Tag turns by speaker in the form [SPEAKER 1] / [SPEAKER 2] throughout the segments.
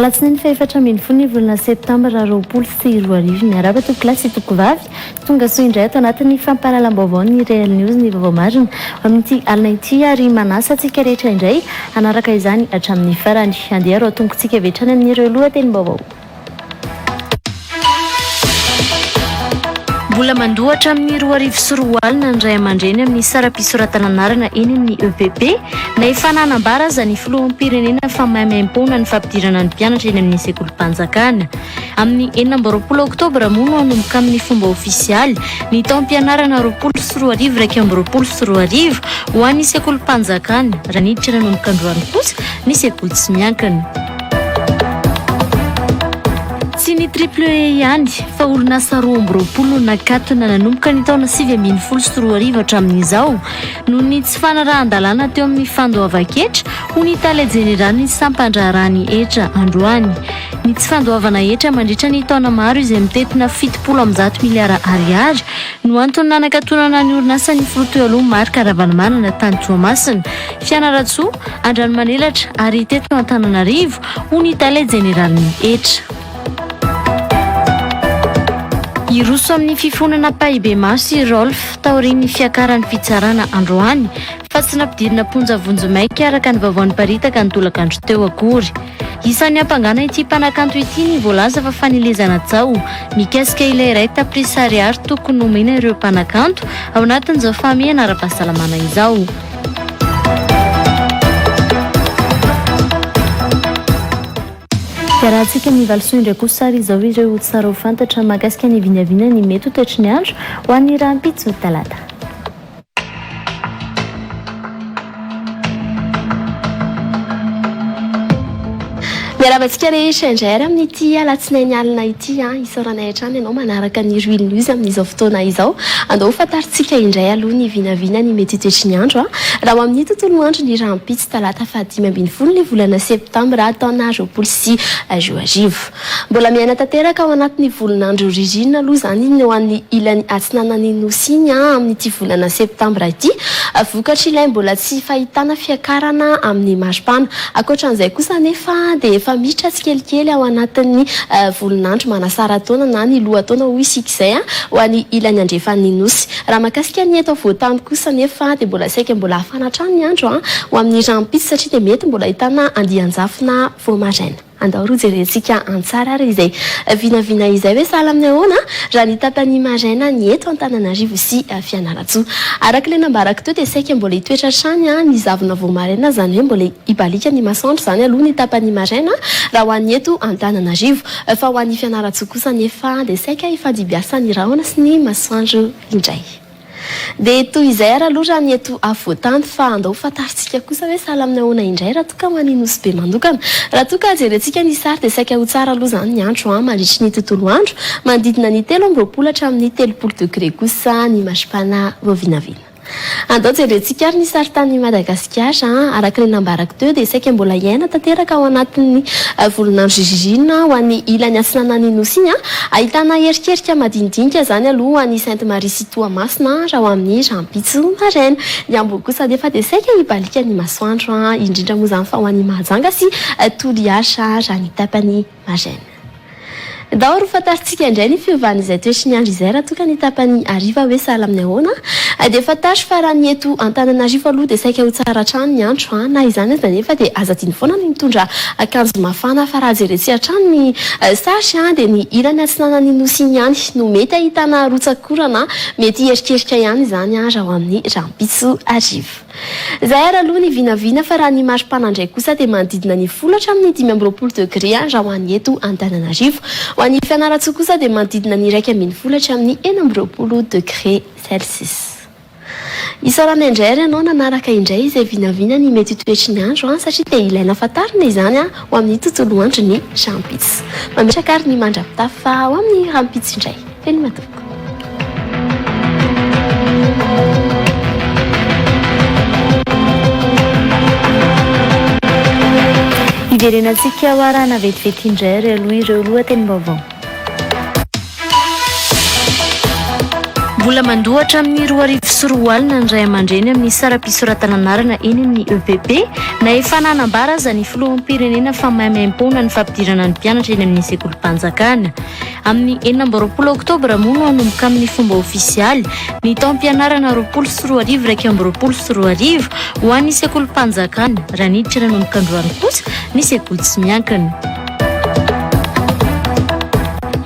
[SPEAKER 1] Alatsinainy fahefatra ambin'ny folo ny volana septambra 2020. Miarahaba tompokolahy sy tompokovavy. Tonga soa indray ato anatin'ny fampahalalam-baovaon'ny Real News ny vaovao marina amin'ity alina ity ary manasa antsika rehetra indray hanaraka izany hatramin'ny farany. Andeha ary ho atombokintsika avy hatrany amin'ireo lohatenim-baovao. Mbola mandoa hatramin'ny 2002 ny ray aman-dreny amin'ny saram-pisoratana anarana eny amin'ny EPP na efa nanambara aza ny filoham-pirenena fa maimaimpoana ny fampidirana ny mpianatra eny amin'ny sekolim-panjakana. Amin'ny 26 oktobra moa no hanomboka amin'ny fomba ofisialy ny taom-pianarana 2020 2021 ho an'ny sekolim-panjakana, raha niditra nanomboka androany kosa ny sekoly tsy miankina. Tsy ny Triple E ihany fa orinasa 22 no nakatona nanomboka ny taona 2019 hatramin'izao noho ny tsy fanarahan-dalàna teo amin'ny fandoavan-ketra, hoy ny tale jeneralin'ny sampan-draharahan'ny hetra androany. Ny tsy fandoavana hetra mandritra ny taona maro izay mitentina 170 miliara ariary no antony nanakatonana ny orinasan'ny filoha teo aloha Marc Ravalomanana tany Toamasina, Fianarantsoa, Andranomanelatra ary teto Antananarivo, hoy ny tale jeneralin'ny hetra. Hiroso amin'ny fifonana ampahibemaso i Rolf taorian'ny fiakaran'ny fitsarana androany fa tsy nampidirina am-ponja vonjimaika araka ny vaovao niparitaka ny tolakandro teo akory. Isan'ny hampangana ity mpanakanto ity ny voalaza fa fanilezana tsaho mikasika ilay iray tapitrisa ariary tokony nomena ireo mpanakanto ao anatin'izao fahamehana ara-pahasalamana izao. Iarahantsika amin'ny valisoa indray kosa ary izao ireo tsara ho fantatra mahakasika ny vinavina ny mety ho toetry ny andro ho an'ny rahampitso talata.
[SPEAKER 2] Miarahaba antsika rehetra indray ary amin'ity alatsinainy alina ity an, isaoranay hatrany ianao manaraka ny Royal News amin'izao fotoana izao. Andao ho fantarintsika indray aloha ny vinavina ny mety ho toetry ny andro an. Raha ho amin'ny tontolo andro ny rahampitso talata faha-15 ny volana septambra taona 2020. Mbola miaina tanteraka ao anatin'ny volon'andro ririnina aloha izany ny eo an'ny ilany atsinanan'ny Nosy iny amin'ity volana septambra ity, vokatr'ilay mbola tsy fahitana fiakarana amin'ny maripana. Ankoatra an'izay kosa anefa dia efa miditra tsikelikely ao anatin'ny volon'andro manasara-taona na ny lohataona hoy isika izay ho an'ny ilany andrefan'ny Nosy. Raha mahakasika ny eto afovoan-tany kosa anefa dia mbola saika mbola hafana hatrany ny andro ho amin'ny rahampitso satria dia mety mbola ahitana andian-jafina vao maraina. Andao aloha jerentsika an-tsary ary izay vinavina izay hoe sahala amin'ny ahoana raha ny tapany maraina ny eto Antananarivo sy Fianarantsoa. Araka ilay nambarako teo dia saika mbola hitoetra hatrany ny zavona vao maraina izany hoe mbola hibaliaka ny masoandro izany aloha ny tapany maraina raha ho an'ny eto Antananarivo. Fa ho an'i Fianarantsoa kosa anefa dia saika hifandimbiasan'ny rahona sy ny masoandro indray. Dia toy izay ary aloha raha ny eto afovoantany fa andao ho fantarintsika kosa hoe sahala amin'ny ahoana indray raha toa ka ho an'i Nosy Be manokana. Raha toa ka jerentsika ny sary dia saika ho tsara aloha izany ny andro an, mandritry ny tontolo andro, manodidina ny 23 hatramin'ny 30 degré kosa ny maripana vao vinavina. Andao jerentsika ary ny saritanin'i Madagasikara an, araka ny nambarako teo dia saika mbola hiaina tanteraka ao anatin'ny volon'andro ririnina ho an'ny ilany atsinanan'ny Nosy iny an, ahitana erikerika madinidinika izany aloha ho an'i Sainte Marie sy Toamasina raha ho amin'ny rahampitso maraina. Ny ambiny kosa anefa dia saika hibaliaka ny masoandro, indrindra moa izany fa ho an'i Mahajanga sy Toliara raha ny tapany maraina. Ndao ary ho fantarintsika indray ny fiovan'izay toetry ny andro izay raha toa ka ny tapany hariva hoe sahala amin'ny ahoana. Dia fantaro fa raha ny eto Antananarivo aloha dia saika ho tsara hatrany ny andro an! Na izany aza anefa dia aza adino foana ny mitondra akanjo mafana fa raha jerentsika hatrany ny sary an! dia ny ilany atsinanan'ny Nosy iny ihany no mety ahitana rotsak'orana, mety hierikerika ihany izany raha ho amin'ny rahampitso hariva. Izay ary aloha ny vinavina fa raha ny maripana indray kosa dia manodidina ny folo hatramin'ny 25 degré raha ho an'ny eto Antananarivo. Ho an'i Fianarantsoa kosa dia manodidina ny 11 hatramin'ny 26 degré Celsius. Isaorana indray ary ianao nanaraka indray izay vinavina ny mety ho toetry ny andro satria dia ilaina fantarina izany ho amin'ny tontolo andron'ny rahampitso. Mametraka ary ny mandra-pitafa ho amin'ny rahampitso indray. Veloma tompoko.
[SPEAKER 1] Hiverenantsika ho arahana vetivety indray ary aloha ireo lohatenim-baovao. Mbola mandoa hatramin'ny 2002 ny ray aman-dreny amin'ny saram-pisoratana anarana eny amin'ny EPP na efa nanambara aza ny filoham-pirenena fa maimaimpoana ny fampidirana ny mpianatra eny amin'ny sekolim-panjakana. Amin'ny 26 oktobra moa no hanomboka amin'ny fomba ofisialy ny taom-pianarana 2020 2021 ho an'ny sekolim-panjakana raha niditra nanomboka androany kosa ny sekoly tsy miankina.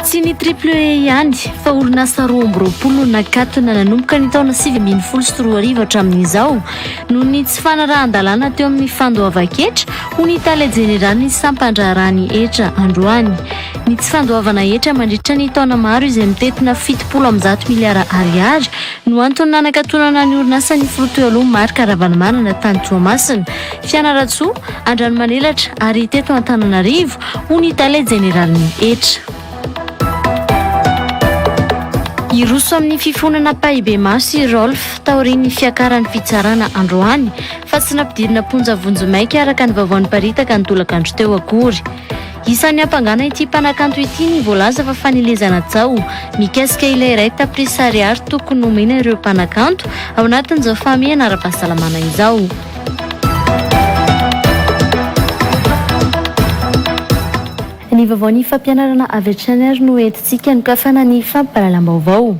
[SPEAKER 1] Tsy ny Triple E ihany fa orinasa 22 no nakatona nanomboka ny taona 2019 hatramin'izao noho ny tsy fanarahan-dalàna teo amin'ny fandoavan-ketra, hoy ny tale jeneralin'ny sampan-draharahan'ny hetra androany. Ny tsy fandoavana hetra mandritra ny taona maro izay mitentina 170 miliara ariary no antony nanakatonana ny orinasan'ny filoha teo aloha Marc Ravalomanana tany Toamasina, Fianarantsoa, Andranomanelatra ary teto Antananarivo, hoy ny tale jeneralin'ny hetra. Hiroso amin'ny fifonana ampahibemaso i Rolf taorian'ny fiakaran'ny fitsarana androany fa tsy nampidirina am-ponja vonjimaika araka ny vaovao niparitaka ny tolakandro teo akory. Isan'ny hampangana ity mpanakanto ity ny voalaza fa fanilezana tsaho mikasika ilay iray tapitrisa ariary tokony nomena ireo mpanakanto ao anatin'izao fahamehana ara-pahasalamana izao. Ny vaovaon'ny fampianarana avy hatrany ary no entintsika nokafana ny fampahalalam-baovao.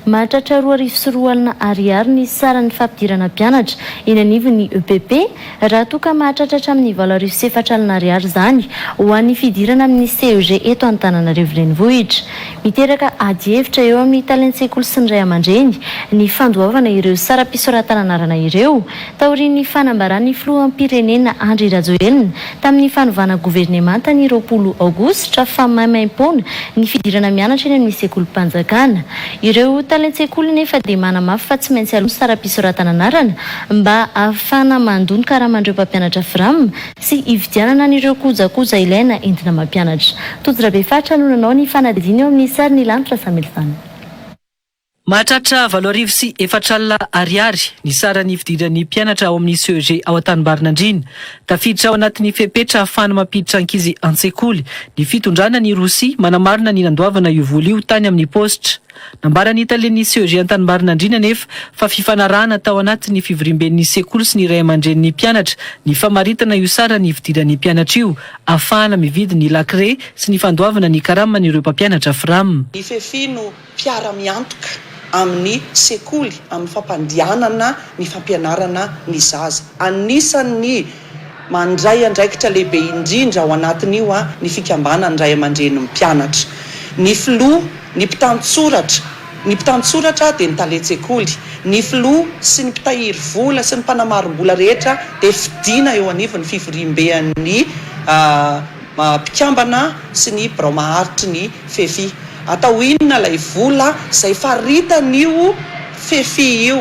[SPEAKER 1] Mahatratra 2002 ariary ny saran'ny fampidirana mpianatra eny anivon'ny EPP raha toa ka mahatratra hatramin'ny 40 800 ariary izany ho an'ny fidirana amin'ny CEG eto Antananarivo Renivohitra. Miteraka adihevitra eo amin'ny talen-tsekoly sy ny ray aman-dreny ny fandoavana ireo saram-pisoratana anarana ireo Taorian'ny fanambaran'ny filoham-pirenena Andry Rajoelina tamin'ny fanovana governemanta ny 20 aogositra fa maimaimpoana ny fidirana mianatra eny amin'ny sekolim-panjakana. Ireo talen-tsekoly nefa dia manamafy fa tsy maintsy aloa ny saram-pisoratana anarana mba ahafahana mandoa ny karaman'ireo mpampianatra Fram sy hividianana an'ireo kojakoja ilaina entina mampianatra. Tojo Rabefaritra no nanao ny fanadihadiana eo amin'ny sarin'i Lanitra Samelzana.
[SPEAKER 3] Mahatratra 4400 Ariary ny saran'ny fidiran'ny mpianatra ao amin'ny CEG ao Antanimbarinandriana. Tafiditra ao anatin'ny fepetra ahafahana mampiditra ankizy an-tsekoly ny fitondrana ny rosia manamarina ny nandoavana io vola io tany amin'ny paositra. Nambaran'ny talen'ny CEG Antanimbarinandriana anefa fa fifanarahana tao anatin'ny fivoriamben'ny sekoly sy ny ray aman-drenin'ny mpianatra ny famaritana io saran'ny fidiran'ny mpianatra io ahafahana mividy ny lakre sy ny fandoavana ny karaman'ireo mpampianatra Fram.
[SPEAKER 4] Ny Fefi no mpiara-miantoka amin'ny sekoly amin'ny fampandehanana ny fampianarana ny zaza. Anisan'ny mandray andraikitra lehibe indrindra ao anatin'io ny fikambanan'ny ray aman-drenin'ny mpianatra. Ny filoha, ny mpitantsoratra, ny mpitantsoratra dia ny talen-tsekoly, ny filoha sy ny mpitahiry vola sy ny mpanamarim-bola rehetra dia fidiana eo anivon'ny fivoriamben'ny mpikambana sy ny birao maharitry ny FEFI. Atao inona ilay vola izay faritan'io FEFI io?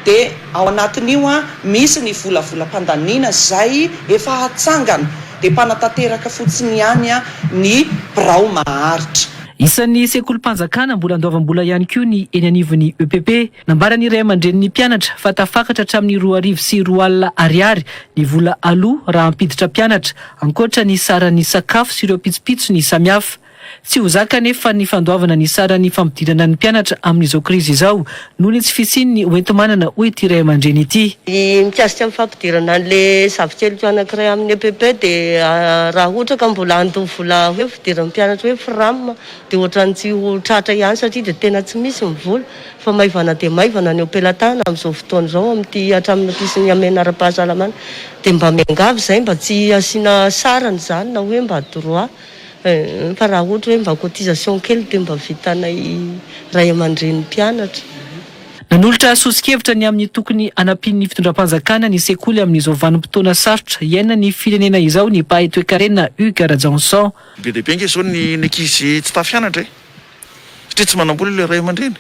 [SPEAKER 4] Dia ao anatin'io misy ny volavolam-pandaniana izay efa hatsangana, dia mpanatanteraka fotsiny ihany ny birao maharitra.
[SPEAKER 3] Isan'ny sekolim-panjakana mbola andoavam-bola ihany koa ny eny anivon'ny EPP. Nambaran'ny ray aman-drenin'ny mpianatra fa tafakatra hatramin'ny 2002 ariary ny vola aloa raha hampiditra mpianatra, ankoatra ny saran'ny sakafo sy ireo pitsopitsony samihafa. Tsy ho zaka anefa ny fandoavana ny saran'ny fampidirana ny mpianatra amin'izao krizy izao noho ny tsy fisian'ny hoenti-manana, hoy ity ray aman-dreny ity.
[SPEAKER 5] Ny mikasika ny fampidirana an'ilay zafikeliko anankiray amin'ny EPP dia raha ohatra ka mbola handoa vola hoe fidiran'ny mpianatra hoe fram dia ohatran'ny tsy ho tratra ihany satria dia tena tsy misy ny vola fa maivana dia maivana ny eo am-pelatahana amin'izao fotoana izao amin'ity hatramin'ny fisian'ny hamehana ara-pahasalamana dia mba miangavy izay mba tsy asiana sarany izany na hoe mba droit Fa raha ohatra hoe mba cotisation kely dia mba vitanay ray aman-dreny mpianatra.
[SPEAKER 3] Nanolotra soso-kevitra ny amin'ny tokony hanampian'ny fitondram-panjakana ny sekoly amin'izao vanim-potoana sarotra iainan'ny firenena izao ny mpahay toekarena Hugues Rajaonson.
[SPEAKER 6] Be dia be ange izao ny ankizy tsy tafianatra e! Satria tsy manam-bola ilay ray aman-dreny.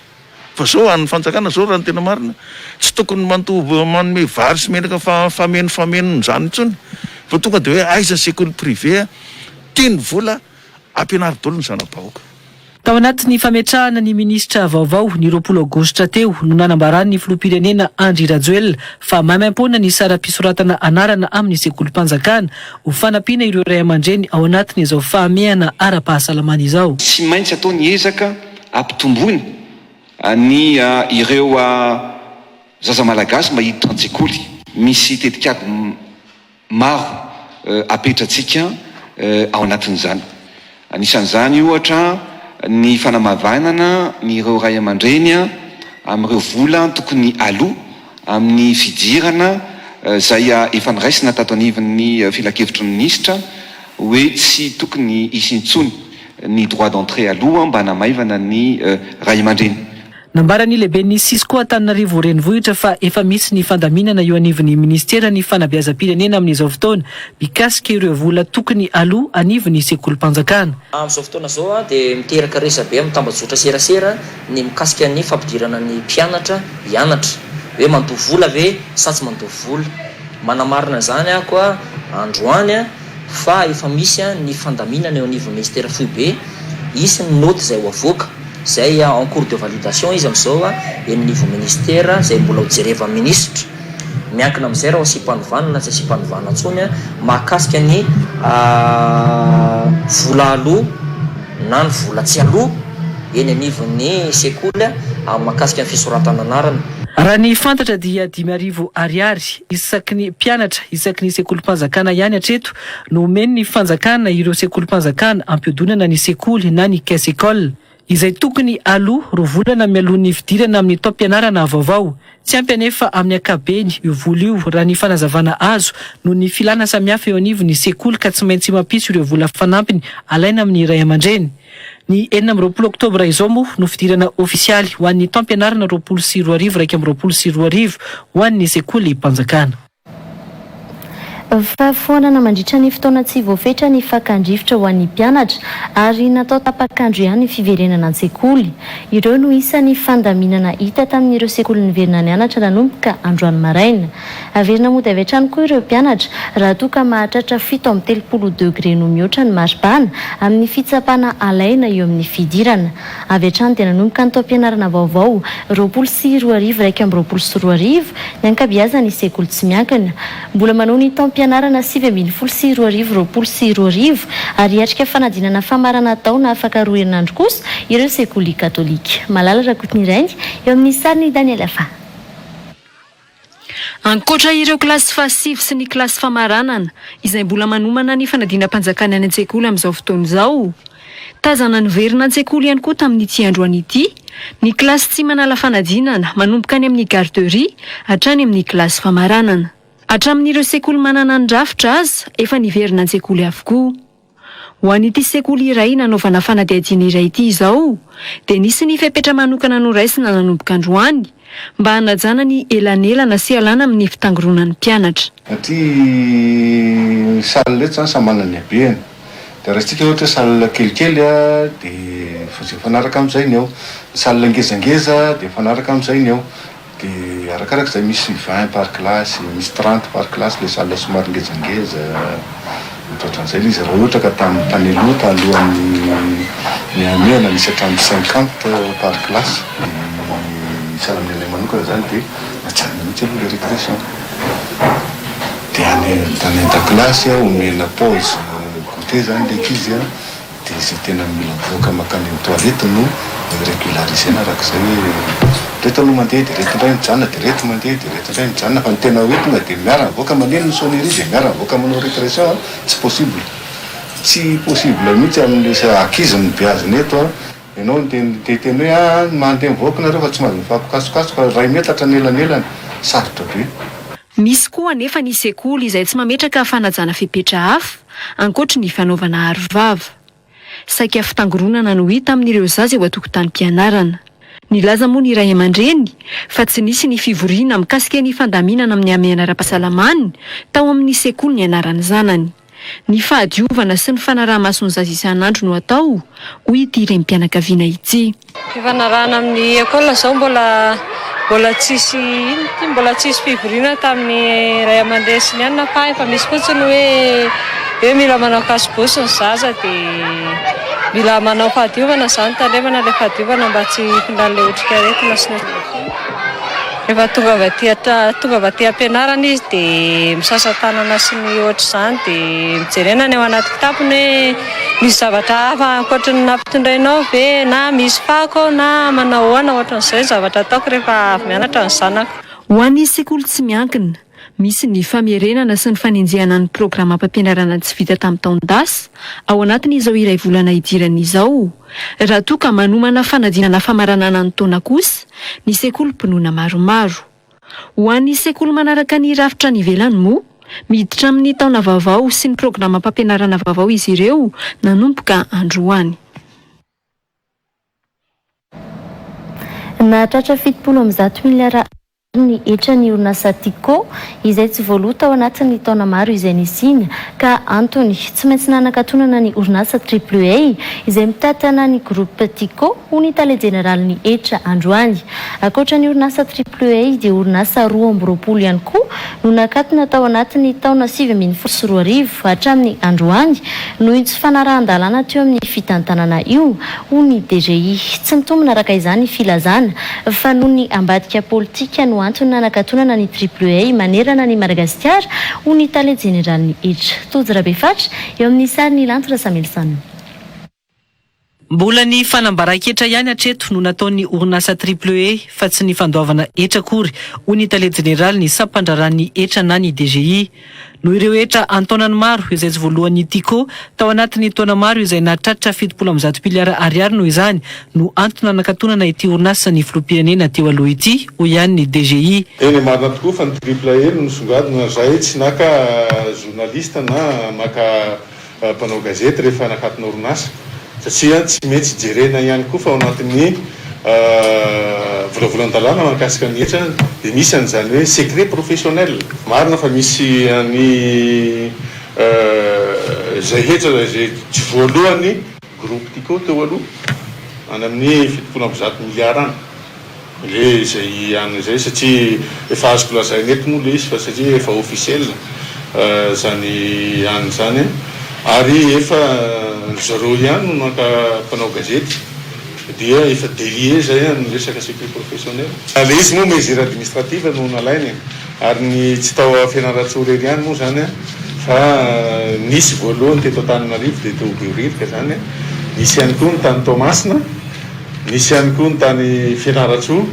[SPEAKER 6] Fa zao an'ny fanjakana zao raha ny tena marina tsy tokony mandoa manome vary sy menaka fameno famenony izany intsony fa tonga dia hoe aiza ny sekoly privé tiany vola ampianaro daholo ny zana-bahoaka.
[SPEAKER 3] Tao anatin'ny fametrahana ny minisitra vaovao ny 20 aogositra teo no nanambaran'ny filoham-pirenena Andry Rajoelina fa maimaimpoana ny saram-pisoratana anarana amin'ny sekolim-panjakana ho fanampiana ireo ray aman-dreny ao anatin'izao fahamehana ara-pahasalamana izao.
[SPEAKER 7] Tsy maintsy atao ny ezaka ampitomboina. ny ireo zaza malagasy mba hiditra an-tsekoly. Misy tetikady maro apetratsika ao anatin'izany. Anisan'izany ohatra ny fanamavanana ny ireo ray aman-dreny amin'ireo vola tokony aloa amin'ny fidirana izay efa noraisina tato anivon'ny filankevitry ny minisitra hoe tsy tokony hisy intsony ny droit d'entrée aloha mba hanamaivana ny ray aman-dreny.
[SPEAKER 3] Nambaran'ny lehiben'ny Cisco Antananarivo Renivohitra fa efa misy ny fandaminana eo anivon'ny minisiteran'ny fanabeazam-pirenena amin'izao fotoana mikasika ireo vola tokony aloa anivon'ny sekolim-panjakana.
[SPEAKER 8] Amin'izao fotoana izao dia miteraka resabe amin'ny tambajotra serasera ny mikasika ny fampidirana ny mpianatra hianatra. Hoe mandoa vola ve sa tsy mandoa vola. Manamarina izany aho koa androany fa efa misy ny fandaminana eo anivon'ny minisitera foibe, hisy ny naoty izay ho avoaka. Izay en cours de validation izy amin'izao eny anivon'ny ministera izay mbola ho jerevan'ny minisitra. Miankina amin'izay raha ho asiam-panovana na tsy asiam-panovana intsony mahakasika ny vola aloa na ny vola tsy aloa eny anivon'ny sekoly amin'ny mahakasika ny fisoratana anarana.
[SPEAKER 3] Raha ny fantatra dia 5000 ariary isaky ny mpianatra isaky ny sekolim-panjakana ihany hatreto no omen'ny fanjakana ireo sekolim-panjakana ampiodonana ny sekoly na ny caisse école, izay tokony aloa roa volana mialoha ny fidirana amin'ny taom-pianarana vaovao. Tsy ampy anefa amin'ny ankapobeny io vola io raha ny fanazavana azo noho ny filana samihafa eo anivon'ny sekoly ka tsy maintsy mampisy ireo vola fanampiny alaina amin'ny ray aman-dreny. Ny 26 oktobra izao moa no fidirana ofisialy ho an'ny taom-pianarana 2020 2021 ho an'ny sekolim-panjakana.
[SPEAKER 1] Fahafoanana mandritra ny fotoana tsy voafetra ny fakan-drivotra ho an'ny mpianatra ary natao tapak'andro ihany ny fiverenana an-tsekoly. Ireo no isan'ny fandaminana hita tamin'ireo sekoly niverina nianatra nanomboka androany maraina. Averina mody avy hatrany koa ireo mpianatra raha toa ka mahatratra 37 degre no mihoatra ny maripana amin'ny fitsapana alaina eo amin'ny fidirana. Avy hatrany dia nanomboka ny taom-pianarana vaovao 2020 2021 ny ankabeazan'ny sekoly tsy miankina. Mbola manohy ny taom-pianarana 2019 2020 ary hiatrika fanadinana famarana taona afaka roa herinandro kosa ireo sekoly katolika. Malala Rakotonirainy eo amin'ny sarin'i Daniel Afa.
[SPEAKER 9] Ankoatra ireo kilasy fahasivy sy ny kilasy famaranana izay mbola manomana ny fanadinam-panjakana any an-tsekoly amin'izao fotoana izao, tazana niverina an-tsekoly ihany koa tamin'ity androany ity ny kilasy tsy manala fanadinana manomboka any amin'ny garderie hatrany amin'ny kilasy famaranana. Hatramin'ireo sekoly manana ny rafitra aza efa niverina an-tsekoly avokoa. Ho an'ity sekoly iray nanaovana fanadihadiana iray ity izao dia nisy ny fepetra manokana noraisina nanomboka androany mba hanajana ny elanelana sy hialana amin'ny fitangoronan'ny mpianatra.
[SPEAKER 10] Aty ny salle reto zany samy manana ny habehany. Dia raisintsika ohatra hoe salle kelikely dia izay mifanaraka amin'izay ny ao. Ny salle ngezangeza dia mifanaraka amin'izay ny ao. Dia arakaraka izay misy 20 par classe, misy 30 par classe ilay salle somary ngezangeza, ohatrohatran'izay ilay izy. Raha ohatra ka tany tany aloha talohan'ny ny hamehana nisy hatramin'ny 50 par classe. Ny sahala amin'ny anay manokana izany dia najanona mihitsy aloha ilay récréation. Dia any any an-dakilasy omena pause goûter izany ilay ankizy an. Dia izay tena mila mivoaka mankany amin'ny toilette no regulariser-na araka izay hoe ireto aloha mandeha dia ireto indray mijanona dia ireto mandeha dia ireto indray mijanona fa ny tena hoe tonga dia miara mivoaka maneno ny sonnerie dia miara mivoaka manao récréation an, tsy possible, tsy possible mihitsy amin'ilay ankizy no beazina eto an, ianao no te hiteny hoe aa mandeha mivoaka nareo fa tsy mahazo mifampikasokasoka, iray metatra ny elanelany, sarotra be.
[SPEAKER 9] Misy koa anefa ny sekoly izay tsy mametraka fanajana fepetra hafa ankoatry ny fanaovana aro vava. Saika fitangoronana no hita amin'ireo zaza eo an-tokotanim-pianarana. Nilaza moa ny ray aman-dreny fa tsy nisy ny fivoriana mikasika ny fandaminana amin'ny hamehana ara-pahasalamana tao amin'ny sekoly nianaran'ny zanany. Ny fahadiovana sy ny fanaraha-maso ny zaza isan'andro no atao, hoy ity renim-pianakaviana ity.
[SPEAKER 11] Fifanarahana amin'ny école izao mbola mbola tsisy ino ity mbola tsisy fivoriana tamin'ny ray aman-dreny sy ny anona fa efa misy fotsiny hoe hoe mila manao cache-bouche ny zaza dia mila manao fahadiovana izany tandremana ilay fahadiovana mba tsy hifindran'ilay otrikaretina sy ny. Rehefa tonga avy aty tonga avy aty am-pianarana izy dia misasa tanana sy ny ohatr'izany dia mijerena ny ao anaty kitapony hoe misy zavatra hafa ankoatry ny nampitondrainao ve na misy fako ao na manao ahoana ohatran'izay ny zavatra ataoko rehefa avy mianatra ny zanako.
[SPEAKER 9] Ho an'ny sekoly tsy miankina, misy ny famerenana sy ny fanenjehana ny programam-pampianarana tsy vita tamin'ny taon-dasa ao anatin'izao iray volana hidirana izao. Raha toa ka manomana fanadinana famaranana ny taona kosa ny sekolim-pinoana maromaro. Ho an'ny sekoly manaraka ny rafitra any ivelany moa, miditra amin'ny taona vaovao sy ny programam-pampianarana vaovao izy ireo nanomboka androany.
[SPEAKER 1] Nahatratra 170 miliara Ar ny hetran'ny orinasa Tiko izay tsy voaloa tao anatin'ny taona maro izay nisiany ka antony tsy maintsy nanakatonana ny orinasa Triple A izay mitantana ny Groupe Tiko hoy ny tale jeneralin'ny hetra androany. Ankoatra ny orinasa Triple A dia orinasa 22 ihany koa no nakatona tao anatin'ny taona 2019 hatramin'ny androany noho io tsy fanarahan-dalàna teo amin'ny fitantanana io hoy ny DGI. Tsy mitombina araka izany ny filazana fa noho ny ambadika politika no antony nanakatonana ny Triple A manerana an'i Madagasikara, hoy ny tale jeneralin'ny hetra. Tojo Rabefatra, eo amin'ny sarin'i Lanto Rasamielison.
[SPEAKER 3] Mbola ny fanambaran-ketra ihany hatreto no nataon'ny orinasa Triple A fa tsy ny fandoavana hetra akory, hoy ny tale jeneralin'ny sampandraharahan'ny hetra na ny DGI. Noho ireo hetra an-taonany maro izay tsy voalohan'ny Tiko tao anatin'ny taona maro izay nahatratra 170 miliara ariary noho izany no antony nanakatonana ity orinasan'ny filoham-pirenena teo aloha ity, hoy ihany ny DGI.
[SPEAKER 10] Eny, marina tokoa fa ny triple E no nisongadina, zahay tsy naka journaliste na maka mpanao gazety rehefa nakatona orinasa satria tsy maintsy jerena ihany koa fa ao anatin'ny volavolan-dalàna mahakasika ny hetra dia misy an'izany hoe secret professionnel. Marina fa misy an'ny izay hetra izay tsy voalohan'ny groupe Tiko teo aloha any amin'ny 170 miliara any. Le izay ihany izay satria efa azoko lazaina eto moa le izy fa satria efa officiel zany ihany zany ary efa ry zareo ihany no naka mpanao gazety dia efa délié zay ny resaka secret professionnel. Le izy moa mesure administrative no nalaina e, ary ny tsy tao Fianarantsoa irery ihany moa zany fa nisy voalohany teto Antananarivo dia teo Behoririka zany, nisy ihany koa ny tany Toamasina. Nisy ihany koa ny tany Fianarantsoa,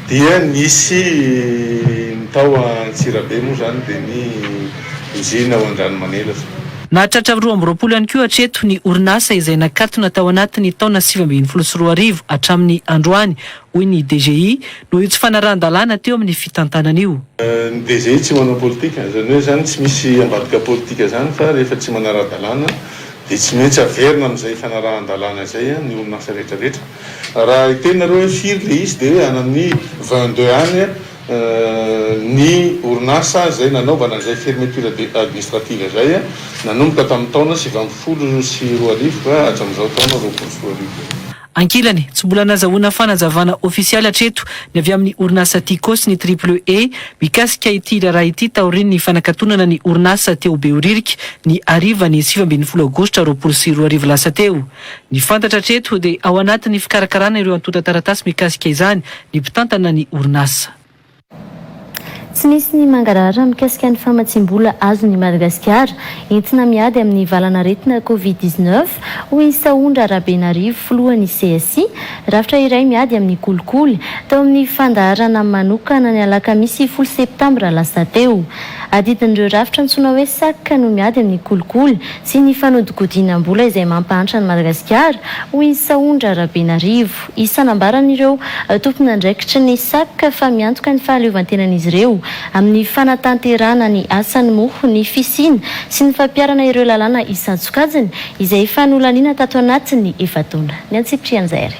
[SPEAKER 10] dia nisy ny tao Antsirabe moa izany dia ny usine ao Andranomanelatra.
[SPEAKER 3] Nahatratra 22 ihany koa hatreto ny orinasa izay nakatona tao anatin'ny taona 2019 hatramin'ny androany, hoy ny DGI, noho io tsy fanarahan-dalàna teo amin'ny fitantanana io.
[SPEAKER 10] Ny DGI tsy manao politika, izany hoe izany tsy misy ambadika politika izany fa rehefa tsy manara-dalàna Dia tsy maintsy averina amin'izay fanarahan-dalàna izay ny orinasa rehetra rehetra. Raha hiteny nareo hoe firy ilay izy dia hoe any amin'ny 22 any ny orinasa izay nanaovana an'izay fermeture administrative izay nanomboka tamin'ny taona 2019 ka hatramin'izao taona 2020 izao.
[SPEAKER 3] Ankilany, tsy mbola nazahoana fanazavana ofisialy hatreto ny avy amin'ny orinasa Tiko sy ny Triple E mikasika ity raharaha ity taorian'ny fanakatonana ny orinasa teo Behoririka ny harivan'ny 19 aogositra 2020 lasa teo. Ny fantatra hatreto dia ao anatin'ny fikarakarana ireo antontan-taratasy mikasika izany ny mpitantana ny orinasa.
[SPEAKER 1] Tsy nisy ny mangarahara mikasika ny famatsiam-bola azon'i Madagasikara entina miady amin'ny valan'aretina Covid 19, hoy i Sahondra Rabenarivo, filohan'ny CSI, rafitra iray miady amin'ny kolikoly, tao amin'ny fandaharana manokana ny alakamisy folo septambra lasa teo. Adidin'ireo rafitra antsoina hoe sac no miady amin'ny kolikoly sy ny fanodikodinam-bola izay mampahantra an'i Madagasikara, hoy i Sahondra Rabenarivo. Isa nambaran'ireo tompon'andraikitry ny sac fa miantoka ny fahaleovantenan'izy ireo amin'ny fanatanterahana ny asany moa ny fisiana sy ny fampiharana ireo lalàna isan-tsokajiny izay efa nolaniana tato anatin'ny efa-taona. Ny antsipirian'izay ary.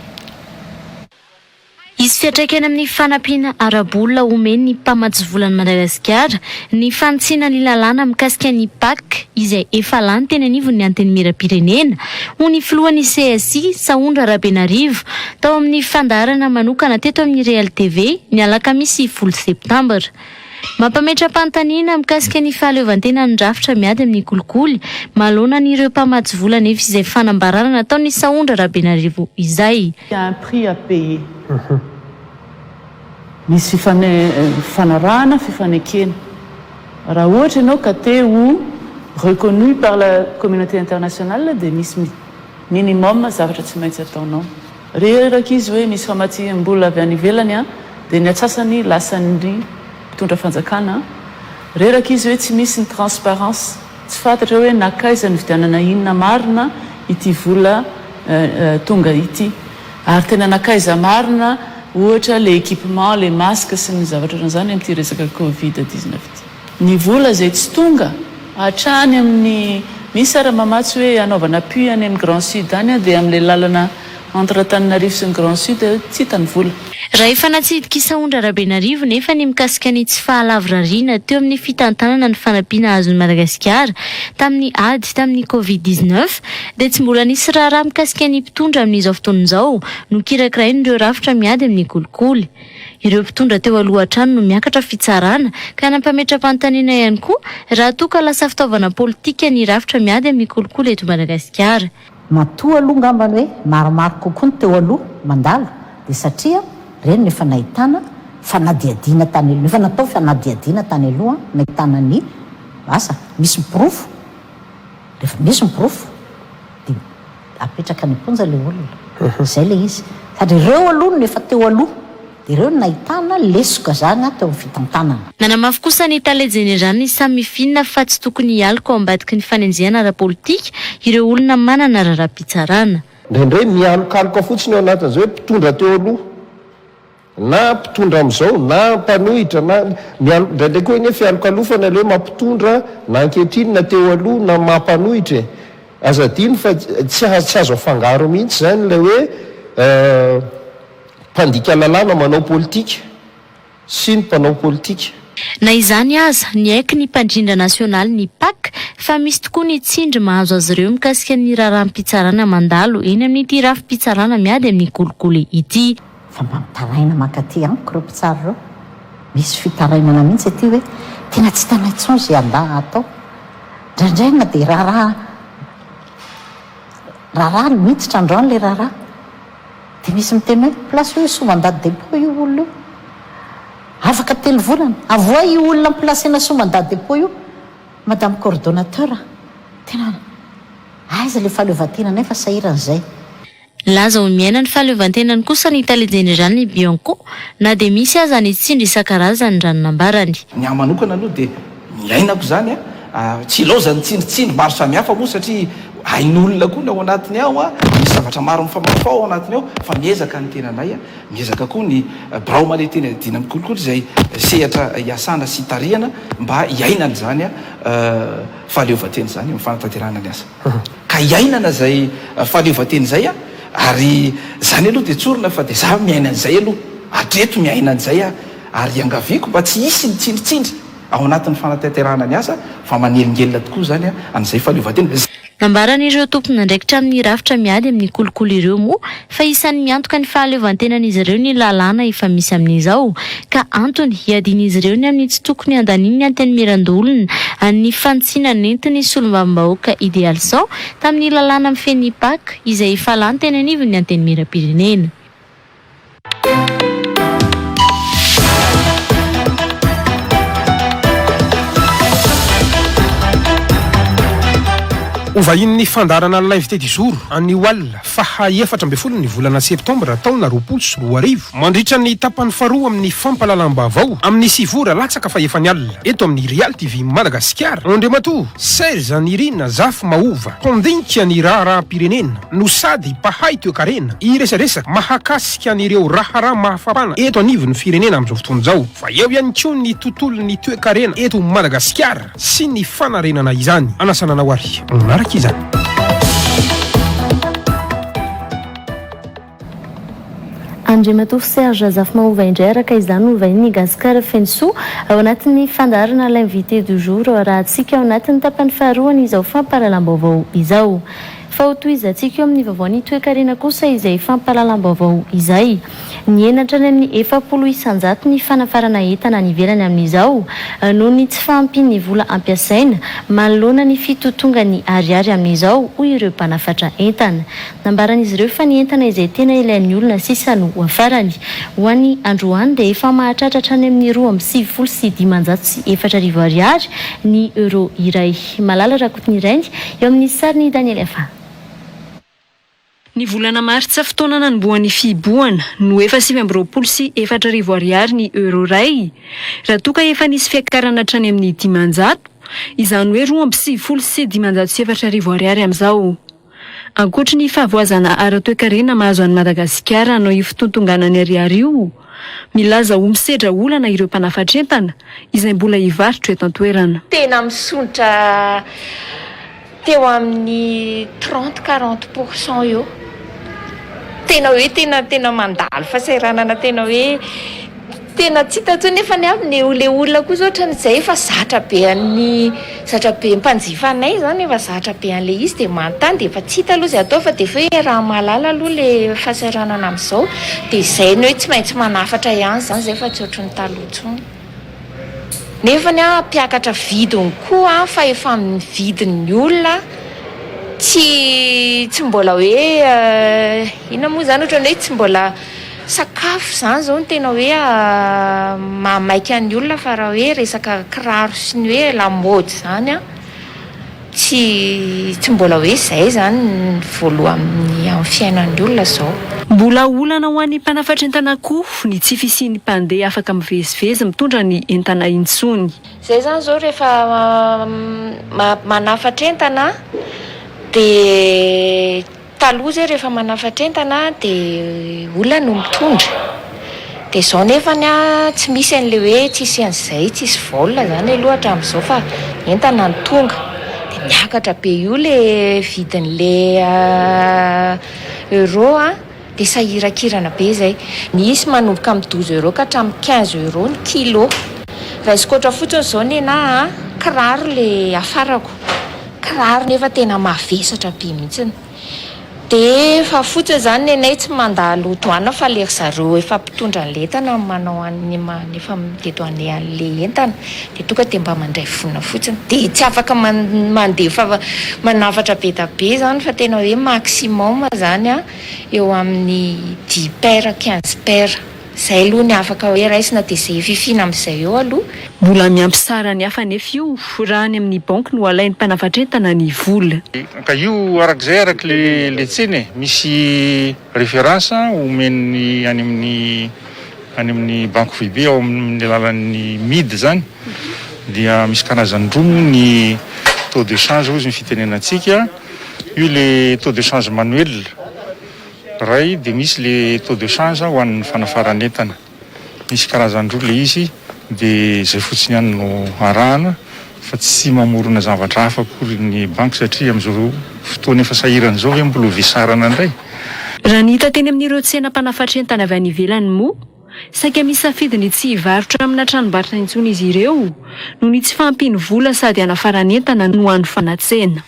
[SPEAKER 1] Hisy fiantraikany amin'ny fanampiana ara-bola omen'ny mpamatsy vola an'i Madagasikara ny fanitsiana ny lalàna mikasika ny Pac izay efa lany teny anivon'ny Antenimierampirenena, hoy ny filohan'ny CSI, Sahondra Rabenarivo, tao amin'ny fandaharana manokana teto amin'ny Real TV, ny alakamisy folo septambra. Mampametra-panontaniana mikasika ny fahaleovantenan'ny rafitra miady amin'ny kolikoly manoloana an'ireo mpamatsy vola anefa izay fanambarana nataon'i Sahondra Rabenarivo izay.
[SPEAKER 4] Il y a un prix à payer.
[SPEAKER 12] Misy fifanarahana, fifanekena. Raha ohatra ianao ka te ho reconnu par la communauté internationale dia misy minimum zavatra tsy maintsy ataonao. Reraka izy hoe misy famatsiam-bola avy any ivelany an, dia ny atsasany lasan'ny mpitondra fanjakana an. Reraka izy hoe tsy misy ny transparence, tsy fantatra hoe nankaiza nividianana inona marina ity vola tonga ity. Ary tena nankaiza marina ohatra le équipement, le masque sy ny zavatra ohatran'izany amin'ity resaka covid 19 ity. Ny vola izay tsy tonga hatrany amin'ny, misy ara mamatsy hoe hanaovana puits any amin'ny grand sud any dia amin'ilay lalana entre Antananarivo sy ny grand sud tsy hita ny vola.
[SPEAKER 1] Raha efa natsidik'i Sahondra Rabenarivo nefa ny mikasika ny tsy fahalavorariana teo amin'ny fitantanana ny fanampiana azon'i Madagasikara tamin'ny ady tamin'ny Covid 19 dia tsy mbola nisy raharaha mikasika ny mpitondra amin'izao fotoana izao nokirakirain'ireo rafitra miady amin'ny kolikoly. Ireo mpitondra teo aloha hatrany no miakatra fitsarana ka nampametra-panontaniana ihany koa raha toa ka lasa fitaovana politika ny rafitra miady amin'ny kolikoly eto Madagasikara.
[SPEAKER 13] Matoa aloha ngambany hoe maromaro kokoa ny teo aloha mandalo dia satria ireny no efa nahitana fanadihadiana tany aloha, efa natao fanadihadiana tany aloha nahitana ny asa, misy ny porofo, rehefa misy ny porofo dia apetraka any am-ponja ilay olona. Izay ilay izy. Sady ireo aloha no efa teo aloha, dia ireo no nahitana lesoka izany teo amin'ny fitantanana.
[SPEAKER 1] Nanamafy kosa ny tale jeneralin'ny Samifin fa tsy tokony hialoka ao ambadiky ny fanenjehana ara-politika ireo olona manana raharaham-pitsarana.
[SPEAKER 14] Indraindray mialokaloka fotsiny ao anatin'izay hoe mpitondra teo aloha. Na mpitondra amin'izao na mpanohitra na mialo indraindray koa anie fialokalofana ilay hoe mampitondra na ankehitriny na teo aloha na maha mpanohitra e! Aza adino fa tsy tsy azo afangaro mihitsy izany ilay hoe mpandika lalàna manao politika sy ny mpanao politika.
[SPEAKER 1] Na izany aza, niaiky ny mpandrindra nasionaly ny Pac fa misy tokoa ny tsindry mahazo azy ireo mikasika ny raharaham-pitsarana mandalo eny amin'ity rafi-pitsarana miady amin'ny kolikoly ity.
[SPEAKER 13] Fa mba mitaraina mankaty amiko ireo mpitsara ireo. Misy fitarainana mihitsy aty hoe tena tsy hitanay intsony izay andaha hatao. Indraindray na dia raharaha raharaha miditra androany ilay raharaha dia misy miteny hoe placeo io sous mandat de dépôt io olona io. Afaka telo volana, avoahy io olona mi-placena sous mandat de dépôt io madame coordonnateur a! Tena aiza ilay fahaleovantenanay fa sahirana izay.
[SPEAKER 1] Nilaza ho miaina ny fahaleovantenany kosa ny tale jeneralin'ny Bianco na dia misy aza ny tsindry isan-karazany raha ny nambarany.
[SPEAKER 15] Ny ahy manokana aloha dia ny ainako izany a, tsy ilaozan'ny tsindritsindry maro samihafa moa satria hain'olona koa ny ao anatiny ao a, misy zavatra maro mifamahofaho ao anatiny ao fa miezaka ny tenanay a, miezaka koa ny birao maleteny adiana amin'ny kolikoly izay sehatra iasana sy itarihana mba hiainana izany fahaleovantena izany amin'ny fanatanterahana ny asa. Ka hiainana izay fahaleovantena izay aho, ary izany aloha dia tsorina fa dia za miaina an'izay aloha, hatreto miaina an'izay aho, ary iangaviako mba tsy hisy ny tsindritsindry ao anatin'ny fanatanterahana ny asa fa manelingelina tokoa izany an'izay fahaleovantena.
[SPEAKER 1] Nambaran'ireo tompon'andraikitra amin'ny rafitra miady amin'ny kolikoly ireo moa fa isan'ny miantoka ny fahaleovantenan'izy ireo ny lalàna efa misy amin'izao ka antony hiadian'izy ireo ny amin'ny tsy tokony handanian'ny Antenimierandoholona ny fanitsiana nentin'ny solombavambahoaka Idealson tamin'ny lalàna mifehy ny Pac izay efa lany teny anivon'ny Antenimierampirenena.
[SPEAKER 16] Ho vahinin'ny fandaharana L'invité du jour anio alina faha 14 ny volana septambra taona 2020 mandritra ny tapany faharoa amin'ny fampahalalam-baovao amin'ny sivy ora latsaka fahefany alina eto amin'ny Real TV Madagasikara Andriamatoa Serge Nirina Zafimahova mpandinika ny raharaham-pirenena no sady mpahay toekarena hiresadresaka mahakasika an'ireo raharaha mahafapana eto anivon'ny firenena amin'izao fotoana izao fa eo ihany koa ny tontolon'ny toekarena eto Madagasikara sy ny fanarenana izany. Anasana anao ary manaraka izany.
[SPEAKER 1] Andriamatoa Serge Zafimahova indray araka izany no vahinin'i Gascar Fenosoa ao anatin'ny fandaharana L'invité du jour arahantsika ao anatin'ny tapany faharoan'izao fampahalalam-baovao izao. Fa ho tohizantsika eo amin'ny vaovaon'ny toekarena kosa izay fampahalalam-baovao izay. Nihena hatrany amin'ny 40% ny fanafarana entana any ivelany amin'izao noho ny tsy fahampian'ny vola ampiasaina manoloana ny fitotongan'ny ariary amin'izao, hoy ireo mpanafatra entana. Nambaran'izy ireo fa ny entana izay tena ilain'ny olona sisa no hafarany. Ho an'ny androany dia efa mahatratra hatrany amin'ny 4592 ariary ny euro iray. Malala Rakotonirainy eo amin'ny sarin'i Daniel Afa.
[SPEAKER 9] Ny volana martsa fotoana nanombohan'ny fihibohana no efa 4029 ariary ny euro iray, raha toa ka efa nisy fiakarana hatrany amin'ny 500, izany hoe 4592 ariary amin'izao. Ankoatry ny fahavoazana ara-toekarena mahazo an'i Madagasikara hanao io fitontonganan'ny ariary io, milaza ho misedra olana ireo mpanafatr'entana izay mbola hivarotra eto an-toerana.
[SPEAKER 17] Tena misondrotra teo amin'ny trente quarante pour cent eo. Tena hoe tena tena mandalo fahasahiranana tena hoe tena tsy hita intsony nefa ny avy le olona koa zao ohatran'izay efa zatra be an'ny zatra be mpanjifa anay zany efa zatra be an'le izy dia manontany dia efa tsy hita aloha izay atao fa dia efa hoe raha mahalala aloha le fahasahiranana amin'izao dia izay ny hoe tsy maintsy manafatra ihany izany izay fa tsy ohatran'ny taloha intsony. Nefany an hampiakatra vidiny koa an fa efa mividin'ny olona tsy tsy mbola hoe inona moa izany ohatran'ny hoe tsy mbola sakafo izany izao no tena hoe mahamaika ny olona fa raha hoe resaka kiraro sy ny hoe lamaody izany an Tsy tsy mbola hoe izay izany ny voalohany amin'ny fiainan'ny olona izao.
[SPEAKER 9] Mbola olana ho an'ny mpanafatr'entana koa ny tsy fisian'ny mpandeha afaka mivezivezy mitondra ny entana intsony.
[SPEAKER 17] Izay izany izao rehefa manafatra entana dia. Taloha zay rehefa manafatra entana de olona no mitondra de zao nefany a tsy misy an'le hoe tsisy an'izay tsisy vol zany aloha hatramin'izao fa entana no tonga de miakatra be io le vidin'le euro a de sahirakirana be zay misy manomboka amin'ny douze euro ka hatramin'ny quinze euro ny kilo raisiko ohatra fotsiny zao nenah a kiraro le afarako Kiraro nefa tena mavesatra be mihitsiny. Dia efa fotsiny izany nenay tsy mandalo douane fa le ry zareo efa mpitondra an'ilay entana no manao an'ny efa mi-dedouaner an'ilay entana. Dia tonga dia mba mandray vola fotsiny. Dia tsy afaka mandefa manafatra be dia be izany fa tena hoe maximum izany eo amin'ny dix paires, quinze paires. Zay aloha ny afaka hoe raisina dia zay fifina amin'izay eo aloha.
[SPEAKER 9] Mbola miampy sarany hafa anefa io raha any amin'ny banky no alain'ny mpanafatr'entana ny vola.
[SPEAKER 18] Ka io arak'izay araka le le tsena e, misy référence omen'ny any amin'ny any amin'ny banky foibe ao amin'ny alalan'ny MID zany dia misy karazany roa moa ny taux de change hozy ny fitenenantsika, io le taux de change manuel. Iray dia misy le taux de change ho an'ny fanafaran'entana. Misy karazany roa le izy dia izay fotsiny ihany no arahana fa tsy mamorona zavatra hafa akory ny banky satria amin'izao fotoana efa sahirana izao ve mbola ho vesarana indray?
[SPEAKER 9] Raha ny hita teny amin'ireo tsena mpanafatra entana avy any ivelany moa, saika misafidy ny tsy hivarotra amina tranombarotra intsony izy ireo noho ny tsy fahampian'ny vola sady hanafaran'entana no hanofana tsena.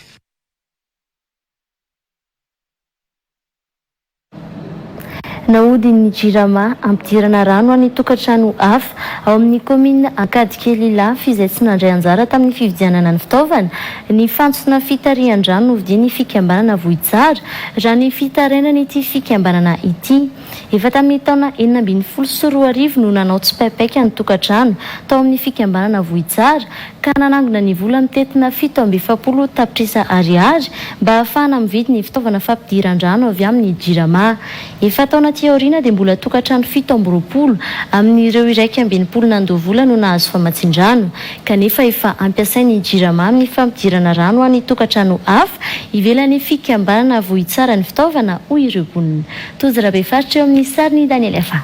[SPEAKER 1] Nahodin'ny Jirama hampidirana rano any tokantrano hafa ao amin'ny kaominina Ankadikely Ilafy izay tsy nandray anjara tamin'ny fividianana ny fitaovana ny fantsona fitarihan-drano novidian'ny fikambanana Vohitsara, raha ny fitarainan'ity fikambanana ity. Efa tamin'ny taona 2016 no nanao tsipaipaika ny tokantrano tao amin'ny fikambanana Vohitsara ka nanangona ny vola mitentina 47 tapitrisa ariary mba hahafahana mividy ny fitaovana fampidiran-drano avy amin'ny Jirama. Efa-taona aty aoriana dia mbola tokantrano 27 amin'ireo 61 nandoa vola no nahazo famatsian-drano. Kanefa efa ampiasain'ny Jirama amin'ny fampidirana rano any tokantrano hafa ivelan'ny fikambanana Vohitsara ny fitaovana, hoy ireo mponina. Tojo Rabefaritra eo amin'ny sarin'i Daniel Afa.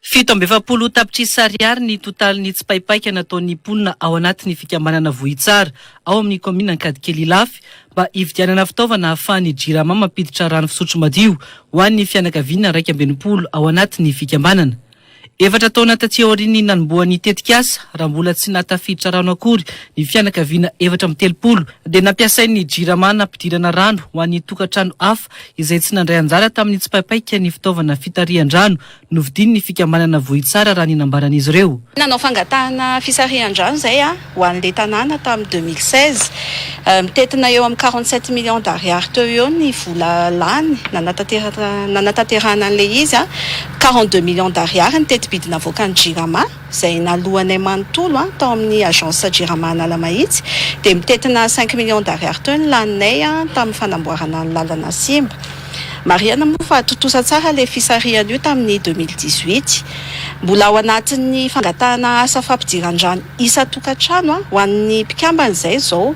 [SPEAKER 3] 47 tapitrisa ariary ny totalin'ny tsipaipaika nataon'ny mponina ao anatin'ny fikambanana Vohitsara ao amin'ny kaominina Ankadikely Ilafy mba hividianana fitaovana ahafahan'ny Jirama mampiditra rano fisotro madio ho an'ny fianakaviana 61 ao anatin'ny fikambanana. Efatra taona taty aorian'ny nanombohan'ny tetikasa, raha mbola tsy nahatafiditra rano akory ny fianakaviana 34, dia nampiasain'ny Jirama nampidirana rano ho an'ny tokantrano hafa izay tsy nandray anjara tamin'ny tsipaipaika ny fitaovana fitarihan-drano novidian'ny fikambanana Vohitsara raha ny nambaran'izy ireo.
[SPEAKER 19] Nanao fangatahana fisarihan-drano izay ho an'ilay tanàna tamin'ny 2016. Mitentina eo amin'ny 47 millions d'ariary teo ho eo ny vola lany nanatanterahana an'ilay izy. 42 millions d'ariary ny teti-bidy navoakan'ny Jirama izay naloanay manontolo tao amin'ny agence Jirama Analamahitsy. Dia mitentina cinq millions d'ariary teo ny laninay tamin'ny fanamboarana ny lalana simba. Marihana moa fa tontosa tsara ilay fisarihana io tamin'ny 2018. Mbola ao anatin'ny fangatahana asa fampidiran-drano isan-tokantrano ho an'ny mpikambana izay izao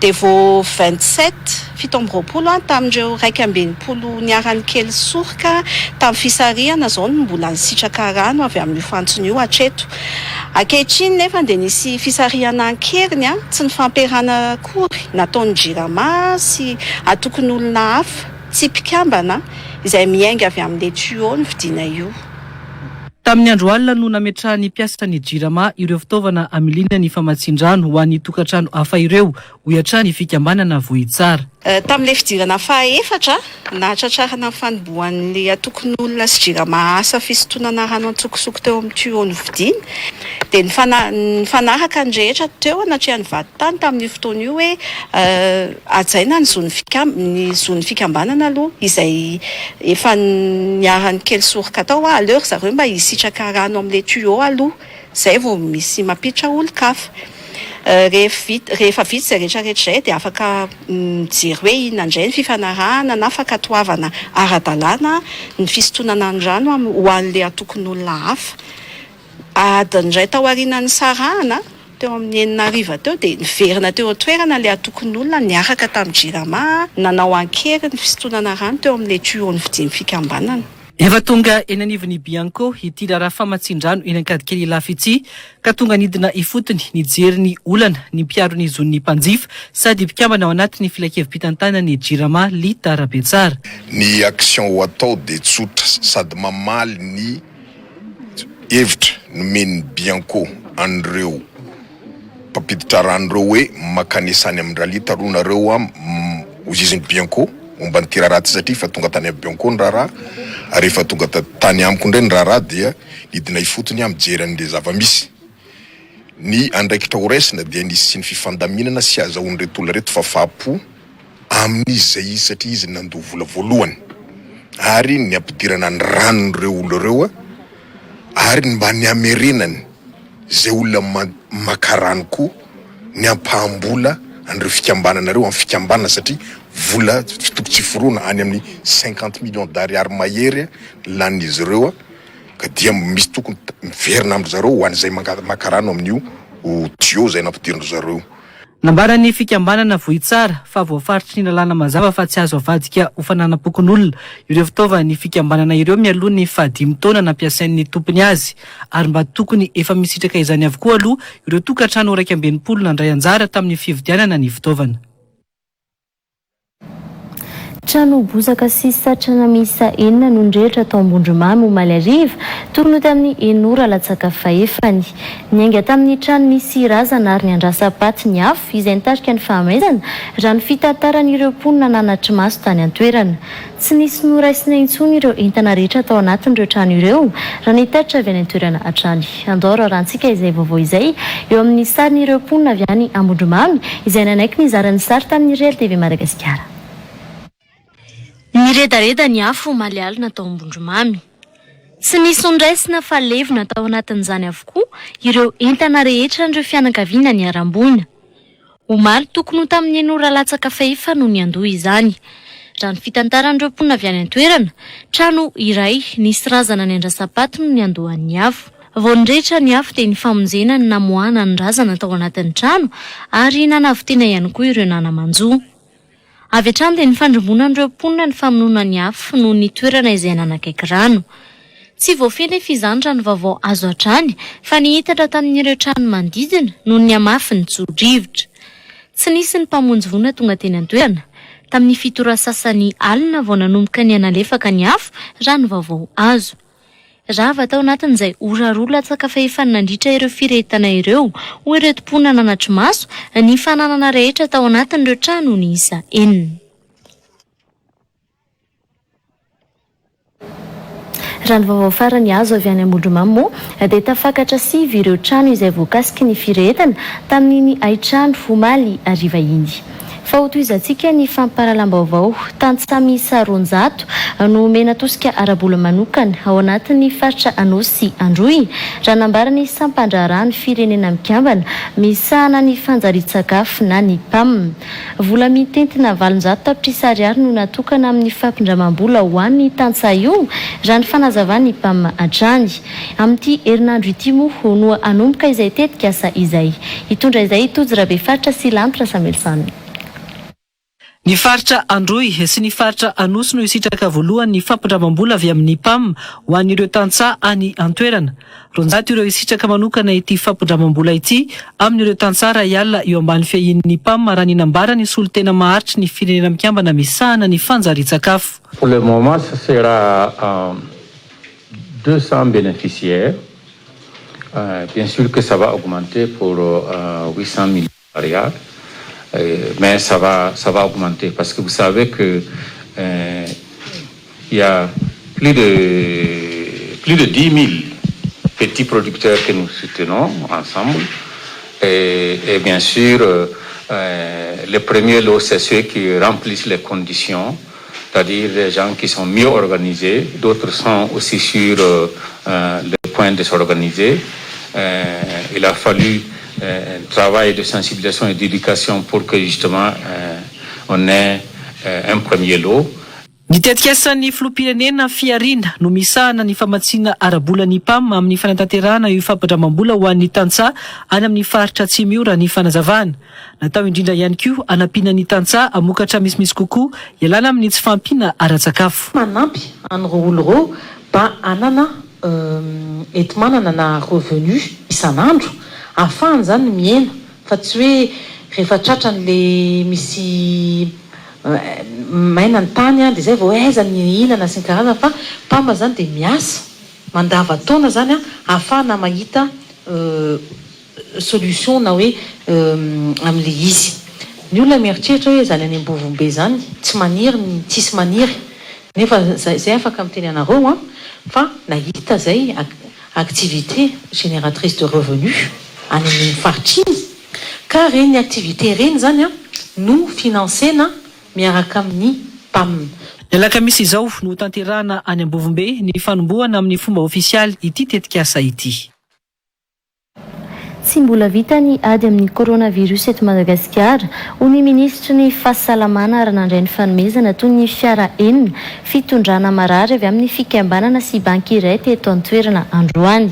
[SPEAKER 19] dia vao 27, 27, tamin'ireo 61 niara-nikely soroka tamin'ny fisarihana izao no mbola nisitraka rano avy amin'io fantsona io hatreto. Ankehitriny nefa dia nisy fisarihana an-keriny tsy nifampiarahana akory nataon'ny Jirama sy antokon'olona hafa tsy mpikambana izay miainga avy amin'ilay tuyau novidiana io.
[SPEAKER 3] Tamin'ny andro alina no nametrahan'ny mpiasan'ny Jirama ireo fitaovana hamiliana ny famatsian-drano ho an'ny tokantrano hafa ireo, hoy hatrany ny fikambanana Vohitsara.
[SPEAKER 19] Tamin'ilay fidirana fahaefatra, nahatratrarana ny fanombohan'ilay antokon'olona sy Jirama asa fisintonana rano an-tsokosoko teo amin'ny tuyau novidiana, dia nifanaraka ny rehetra teo anatrehan'ny vadintany tamin'io fotoana io hoe hajaina ny zon'ny ny zon'ny fikambanana aloha izay efa niara-nikely soroka tao, aleo ry zareo mba hisitraka rano amin'ilay tuyau aloha. Izay vao misy mampiditra olon-kafa. Rehefa vita rehefa vita izay rehetra rehetra izay dia afaka mijery hoe inona indray ny fifanarahana na fankatoavana ara-dalàna ny fisintonana ny rano ho an'ilay antokon'olona hafa. Adiny iray tao aorianan'ny nisarahana, teo amin'ny enina hariva teo, dia niverina teo an-toerana ilay antokon'olona niaraka tamin'ny Jirama nanao an-kery ny fisintonana rano teo amin'ilay tuyau novidian'ny fikambanana.
[SPEAKER 3] Efa tonga eny anivon'ny Bianco ity raharaha famatsian-drano eny Ankadikely Ilafy ity ka tonga nidina ifotony nijery ny olana ny mpiaro ny zon'ny mpanjifa sady mpikambana ao anatin'ny filankevi-pitantanan'ny Jirama Lita Rabetsara.
[SPEAKER 20] Ny action ho atao dia tsotra sady mamaly ny hevitra nomen'ny Bianco an'ireo mpampiditra rano ireo hoe makanesa any amin-dRalita aloha nareo a, hozizin'ny Bianco momba an'ity raharaha ity satria efa tonga tany amin'ny Bianco ny raharaha ary efa tonga tany amiko indray ny raharaha dia nidina ifotony aho mijery an'ilay zava-misy. Ny andraikitra horaisina dia ny hisian'ny fifandaminana sy hahazahoan'ireto olona ireto fahafahampo amin'izy izay izy satria izy nandoa vola voalohany ary ny hampidirana ny ranon'ireo olona ireo ary ny mba ny hamerenany izay olona maka rano koa ny ampaham-bola an'ireo fikambanana ireo amin'ny fikambanana satria vola toko tsy foroana any amin'ny cinquante millions d'ariary mahery ny lanin'izy ireo ka dia misy tokony miverina amin-dry zareo ho an'izay maka rano amin'io tuyau izay nampidirin-dry zareo.
[SPEAKER 3] Nambaran'ny fikambanana Vohitsara fa voafaritry ny lalàna mazava fa tsy azo avadika ho fananam-pokonolona ireo fitaovan'ny fikambanana ireo mialoha ny fahadimy taona nampiasain'ny tompony azy ary mba tokony efa misitraka izany avokoa aloha ireo tokantrano 61 nandray anjara tamin'ny fividianana ny fitaovana.
[SPEAKER 1] Trano bozaka sy satrana miisa enina no nirehitra tao Ambondromamy omaly hariva, tokony ho tamin'ny enina ora latsaka fahefany. Niainga tamin'ny trano nisy razana ary niandrasam-paty ny afo izay nitarika ny fahamaizana, raha ny fitantaran'ireo mponina nanatri-maso tany an-toerana. Tsy nisy noraisina intsony ireo entana rehetra tao anatin'ireo trano ireo, raha ny tatitra avy any an-toerana hatrany. Andao rarantsika izay vaovao izay eo amin'ny sarin'ireo mponina avy any Ambondromamy izay nanaiky nizara ny sary tamin'ny Real TV Madagasikara. Niredareda ny afo omaly alina tao Ambondromamy. Tsy nisy noraisina fa levona tao anatin'izany avokoa ireo entana rehetra an'ireo fianakaviana niharam-boina. Omaly tokony ho tamin'ny enina ora latsaka fahefa no niandoha izany. Raha ny fitantaran'ireo mponina avy any an-toerana, trano iray nisy razana niandrasam-paty no niandohan'ny afo. Vao nirehitra ny afo dia nifamonjena ny namoahana ny razana tao anatin'ny trano ary nanavotena ihany koa ireo nana-manjo. Avy hatrany dia nifandrimbonan'ireo mponina ny famonoana ny afo noho ny toerana izay nanakaiky rano. Tsy voafehy nefa izany raha ny vaovao azo hatrany fa nihitatra tamin'ireo trano manodidina noho ny hamafin'ny tso-drivotra. Tsy nisy ny mpamonjy voina tonga teny an-toerana. Tamin'ny fito ora sasany alina vao nanomboka nihanalefaka ny afo raha ny vaovao azo. Rava tao anatin'izay ora roa latsaka fahefany nandritra ireo firehetana ireo, hoy ireto mponina nanatri-maso, ny fananana rehetra tao anatin'ireo trano niisa enina. Raha ny vaovao farany azo avy any Ambondromamy moa dia tafakatra sivy ireo trano izay voakasiky ny firehetana tamin'iny haintrano omaly hariva iny. Fa hotohizantsika ny fampahalalam-baovao. Tantsaha miisa 200 no omena tosika ara-bola manokana ao anatin'ny faritra Anôsy sy Androy, raha nambaran'ny sampandraharahan'ny Firenena Mikambana misahana ny fanjarian-tsakafo na ny PAM. Vola mitentina 800 tapitrisa ariary no natokana amin'ny fampindramam-bola ho an'ny tantsaha io, raha ny fanazavan'ny PAM hatrany. Amin'ity herinandro ity moa no hanomboka izay tetikasa izay. Hitondra izay i Tojo Rabefaritra sy Lanto Rasamuelson.
[SPEAKER 3] Ny faritra Androy sy ny faritra Anosy no hisitraka voalohany ny fampindramam-bola avy amin'ny PAM ho an'ireo tantsaha any an-toerana. 200 ireo hisitraka manokana ity fampindramam-bola ity amin'ireo tantsaha iray alina eo ambany fiahian'ny PAM raha ny nambaran'ny solontena maharitry ny Firenena Mikambana misahana ny fanjarian-tsakafo.
[SPEAKER 21] Pour le moment ce sera 200 bénéficiaires, bien sûr que ça va augmenter pour 800 millions ariary, mais ça va ça va augmenter parce que vous savez que il y a plus de plus de 10 000 petits producteurs que nous soutenons ensemble et, et bien sûr le premier lot c'est ceux qui remplissent les conditions c'est-à-dire des gens qui sont mieux organisés, d'autres sont aussi sur le point de s'organiser. Il a fallu un travail de sensibilisation et d'éducation pour que justement on ait un premier lot.
[SPEAKER 3] Ny tetikasan'ny filoham-pirenena Fihariana no misahana ny famatsiana ara-bola ny PAM amin'ny fanatanterahana io fampindramam-bola ho an'ny tantsaha any amin'ny faritra atsimo io raha ny fanazavana. Natao indrindra ihany koa hanampiana ny tantsaha hamokatra misimisy kokoa hialana amin'ny tsy fahampiana ara-tsakafo.
[SPEAKER 22] Manampy an'ireo olo ireo mba hanana enti-manana na revenu isan'andro ahafahany izany mihena fa tsy hoe rehefa tratran'le misy maina ny tany dia izay vao hoe aiza ny hihinana sy ny karazany fa PAM izany dia miasa mandavan-taona izany ahafahana mahita solution na hoe amin'ilay izy. Ny olona mieritreritra hoe izany any Ambovombe izany tsy maniry ny tsisy maniry nefa zay afaka miteny anareo an fa nahita zay activité génératrice de revenu any amin'iny faritra iny ka ireny activité ireny izany an no financer-na miaraka amin'ny PAM.
[SPEAKER 3] Ny alakamisy izao no hotanterahana any Ambovombe ny fanombohana amin'ny fomba ofisialy ity tetikasa ity.
[SPEAKER 1] Tsy mbola vita ny ady amin'ny coronavirus eto Madagasikara, hoy ny minisitry ny Fahasalamana ary nandray ny fanomezana toy ny fiara enina fitondrana marary avy amin'ny fikambanana sy banky iray teto an-toerana androany.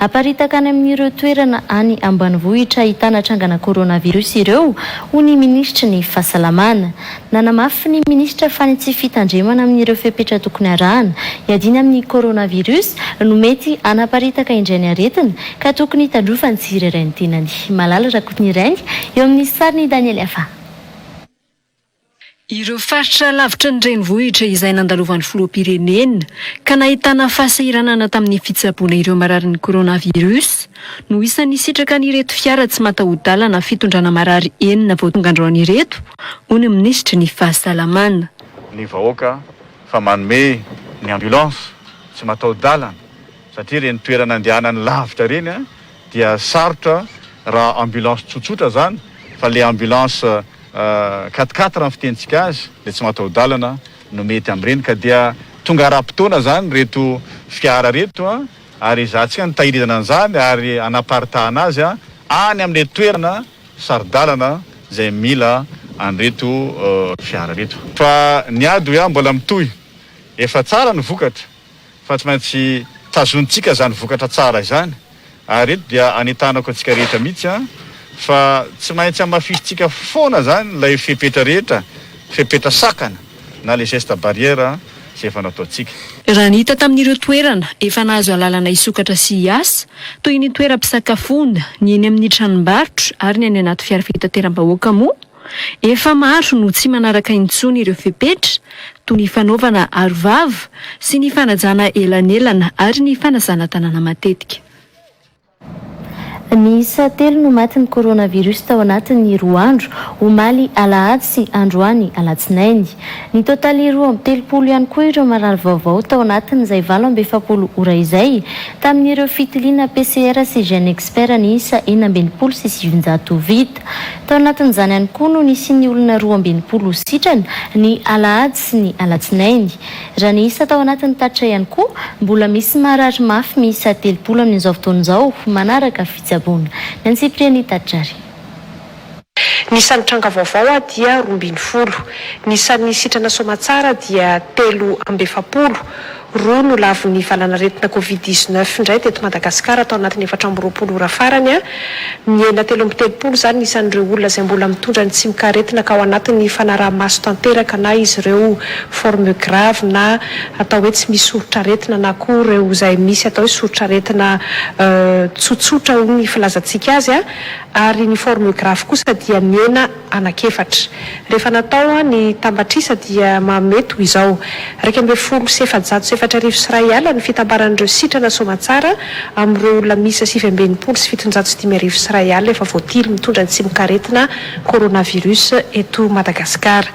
[SPEAKER 1] Aparitaka any amin'ireo toerana any ambanivohitra ahitana trangana coronavirus ireo, hoy ny minisitry ny Fahasalamana. Nanamafy ny minisitra fa ny tsy fitandremana amin'ireo fepetra tokony arahana hiadiana amin'ny coronavirus no mety hanaparitaka indray ny aretina ka tokony hitandrovan'ny tsirairay ny tenany. Malala Rakotonirainy eo amin'ny sarin'i Daniel Afa.
[SPEAKER 9] Ireo faritra lavitra ny renivohitra izay nandalovan'ny filoham-pirenena ka nahitana fahasahiranana tamin'ny fitsaboana ireo mararin'ny coronavirus no isan'ny nisitraka an'ireto fiara tsy mataho-dalana fitondrana marary enina vao tonga androany ireto hoy ny minisitry ny fahasalamana.
[SPEAKER 23] Ny vahoaka fa manome ny ambulance tsy mataho-dalana satria ireny toerana andehanany lavitra ireny dia sarotra raha ambulance tsotsotra zany fa le ambulance quatre quatre ny fitenitsika azy le tsy mataho-dalana no mety amin'ireny ka dia tonga ara-potoana zany reto fiara reto ary ezahantsika ny tahirizana an'izany ary anaparitahana azy any amin'le toerana saro-dalana izay mila an'ireto fiara ireto. Fa ny ady hoy aho mbola mitohy, efa tsara ny vokatra fa tsy maintsy tazonintsika izany vokatra tsara izany ary eto dia anentanako antsika rehetra mihitsy fa tsy maintsy hamafisintsika foana izany ilay fepetra rehetra, fepetra sakana na le geste barrière izay efa nataontsika.
[SPEAKER 9] Raha ny hita tamin'ireo toerana efa nahazo alalana hisokatra sy hiasa, toy ny toeram-pisakafoana, ny eny amin'ny tranombarotra ary ny any anaty fiara fitateram-bahoaka moa, efa maro no tsy manaraka intsony ireo fepetra. toy ny fanaovana arovava sy ny fanajana elanelana ary ny fanasana tanana matetika.
[SPEAKER 1] Miisa telo no matin'ny coronavirus tao anatin'ny roa andro, omaly alahady sy androany alatsinainy. Nitotaly 32 ihany koa ireo marary vaovao tao anatin'izay 48 ora izay, tamin'ireo fitiliana PCR sy GeneXpert niisa 966 vita. Tao anatin'izany ihany koa no nisian'ny olona 62 sitrana ny alahady sy ny alatsinainy. Raha ny isa tao anatin'ny tatitra ihany koa, mbola misy marary mafy miisa 30 amin'izao fotoana izao manaraka fitsaboana. Ny antsipirian'ny tatitra ary.
[SPEAKER 2] Ny isan'ny tranga vaovao dia 12. Ny isan'ny sitrana soamatsara dia 43. Roa no lavon'ny valanaretina Covid 19 indray teto Madagasikara tao anatin'ny 24 ora farany. Mihena 33 izany ny isan'ireo olona izay mbola mitondra ny tsimokaretina ka ao anatin'ny fanaraha-maso tanteraka na izy ireo forme grave na atao hoe tsy misy soritr'aretina na koa ireo izay misy atao hoe soritr'aretina tsotsotra hoy ny filazantsika azy ary ny forme grave kosa dia mihena anankiefatra. Rehefa natao ny tambatr'isa dia manome toy izao, 4411 ny fitambaran'ireo sitrana soamatsara amin'ireo olona miisa 1769 efa voatily mitondra ny tsimokaretina coronavirus eto Madagasikara.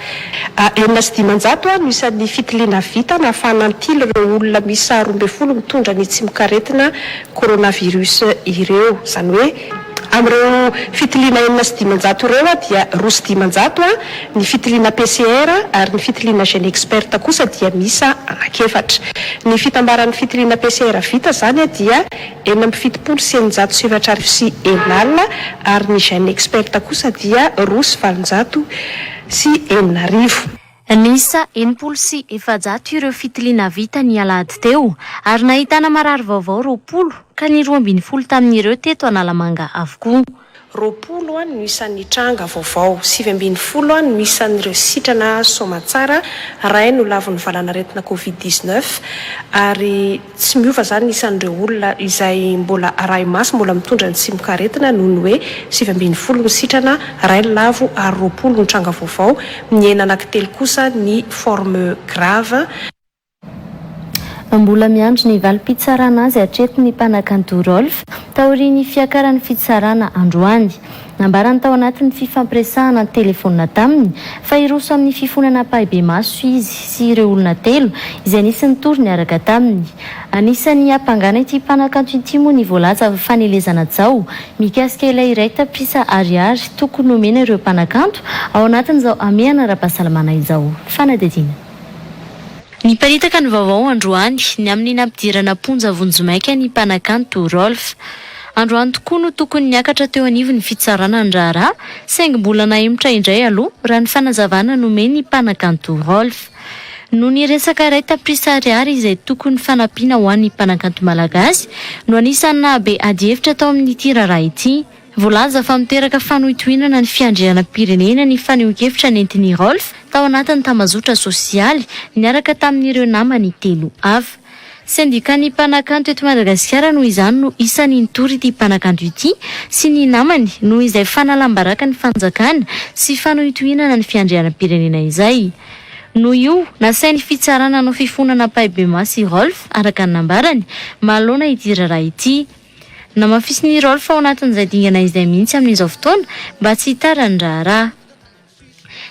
[SPEAKER 2] 506 no isan'ny fitiliana vita nahafahana nitily ireo olona miisa 12 mitondra ny tsimokaretina coronavirus ireo. Izany hoe. Amin'ireo fitiliana 506 ireo dia 502 ny fitiliana PCR ary ny fitiliana GeneXpert kosa dia miisa anankiefatra. Ny fitambaran'ny fitiliana PCR vita izany dia 676 640 ary ny GeneXpert kosa dia 602.
[SPEAKER 1] Niisa 460 ireo fitiliana vita ny alahady teo ary nahitana marary vaovao 20 ka ny 12 tamin'ireo teto Analamanga avokoa.
[SPEAKER 2] 20 no isan'ny tranga vaovao, 19 no isan'ireo sitrana soamantsara, iray no lavon'ny valanaretina Covid 19 ary Tsy miova izany ny isan'ireo olona izay mbola arahi-maso mbola mitondra ny tsimokaretina noho ny hoe 19 no sitrana, iray ny lavo ary 20 no tranga vaovao, mihena anankitelo kosa ny forme grave.
[SPEAKER 1] Mbola miandry ny valim-pitsarana azy hatreto ny mpanakanto Rolf taorian'ny fiakaran'ny fitsarana androany. Nambarany tao anatin'ny fifampiresahana an-telefaonina taminy fa hiroso amin'ny fifonana ampahibemaso izy sy ireo olona telo izay nisy nitory niaraka taminy. Anisan'ny hiampangana ity mpanakanto ity moa ny voalaza fa fanelezana tsaho mikasika ilay iray tapitrisa ariary tokony homena ireo mpanakanto ao anatin'izao hamehana ara-pahasalamana izao. Fanadihadiana. Niparitaka ny vaovao androany ny amin'ny nampidirana am-ponja vonjimaika ny mpanakanto Rolf. Androany tokoa no tokony niakatra teo anivon'ny fitsarana ny raharaha saingy mbola nahemotra indray aloha raha ny fanazavana nomen'ny mpanakanto Rolf. Noho ny resaka iray tapitrisa ariary izay tokony fanampiana ho an'ny mpanakanto malagasy no anisan'ny nahabe adihevitra tao amin'ity raharaha ity. Voalaza fa miteraka fanohintohinana ny fiandrianam-pirenena ny fanehoan-kevitra nentin'i Rolf tao anatin'ny tambajotra sosialy niaraka tamin'ireo namany telo hafa. Sendikan'ny mpanakanto eto Madagasikara noho izany no isan'ny nitory ity mpanakanto ity sy ny namany noho izay fanalam-baraka ny fanjakana sy fanohintohinana ny fiandrianam-pirenena izay. Noho io, nasain'ny fitsarana hanao fifonana ampahibemaso i Rolf, araka ny nambarany, manoloana ity raharaha ity. Namafisin'i Rolf ao anatin'izay dingana izay mihitsy amin'izao fotoana mba tsy hitaran'ny raharaha.